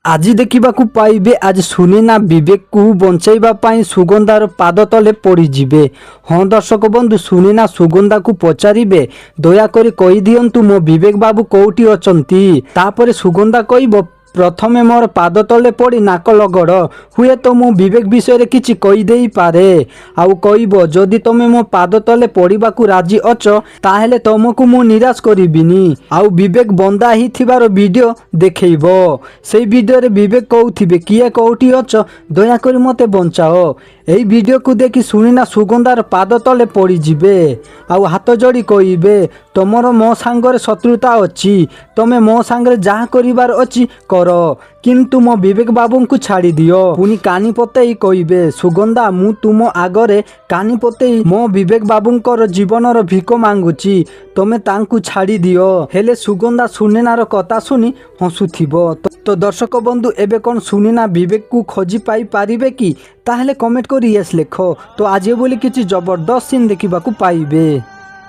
ଆଜି ଦେଖିବାକୁ ପାଇବେ, ଆଜି ସୁନିନା ବିବେକକୁ ବଞ୍ଚାଇବା ପାଇଁ ସୁଗନ୍ଧାର ପାଦ ତଳେ ପଡ଼ିଯିବେ। ହଁ ଦର୍ଶକ ବନ୍ଧୁ, ସୁନିନା ସୁଗନ୍ଧାକୁ ପଚାରିବେ, "ଦୟାକରି କହିଦିଅନ୍ତୁ, ମୋ ବିବେକ ବାବୁ କୋଉଠି ଅଛନ୍ତି?" ତାପରେ ସୁଗନ୍ଧା କହିବ, "ପ୍ରଥମେ ମୋର ପାଦ ତଳେ ପଡ଼ି ନାକ ଲଗଡ଼, ହୁଏତ ମୁଁ ବିବେକ ବିଷୟରେ କିଛି କହିଦେଇପାରେ।" ଆଉ କହିବ, "ଯଦି ତମେ ମୋ ପାଦ ତଳେ ପଡ଼ିବାକୁ ରାଜି ଅଛ, ତାହେଲେ ତମକୁ ମୁଁ ନିରାଶ କରିବିନି।" ଆଉ ବିବେକ ବନ୍ଧା ହେଇଥିବାର ଭିଡ଼ିଓ ଦେଖେଇବ। ସେଇ ଭିଡ଼ିଓରେ ବିବେକ କହୁଥିବେ, "କିଏ କୋଉଠି ଅଛ, ଦୟାକରି ମୋତେ ବଞ୍ଚାଅ।" ଏଇ ଭିଡ଼ିଓକୁ ଦେଖି ସୁନିନା ସୁଗନ୍ଧାର ପାଦ ତଳେ ପଡ଼ିଯିବେ ଆଉ ହାତ ଯୋଡ଼ି କହିବେ, "ତମର ମୋ ସାଙ୍ଗରେ ଶତ୍ରୁତା ଅଛି, ତମେ ମୋ ସାଙ୍ଗରେ ଯାହା କରିବାର ଅଛି କର, କିନ୍ତୁ ମୋ ବିବେକ ବାବୁଙ୍କୁ ଛାଡ଼ିଦିଅ।" ପୁଣି କାନି ପତେଇ କହିବେ, "ସୁଗନ୍ଧା, ମୁଁ ତୁମ ଆଗରେ କାନି ପତେଇ ମୋ ବିବେକ ବାବୁଙ୍କର ଜୀବନର ଭିକ ମାଗୁଛି, ତମେ ତାଙ୍କୁ ଛାଡ଼ିଦିଅ।" ହେଲେ ସୁଗନ୍ଧା ସୁନିନାର କଥା ଶୁଣି ହସୁଥିବ। ତ ଦର୍ଶକ ବନ୍ଧୁ, ଏବେ କ'ଣ ସୁନିନା ବିବେକକୁ ଖୋଜି ପାଇପାରିବେ କି? ତାହେଲେ କମେଣ୍ଟ କରି ୟେସ୍ ଲେଖ। ତ ଆଜି ବୋଲି କିଛି ଜବରଦସ୍ତ ସିନ୍ ଦେଖିବାକୁ ପାଇବେ।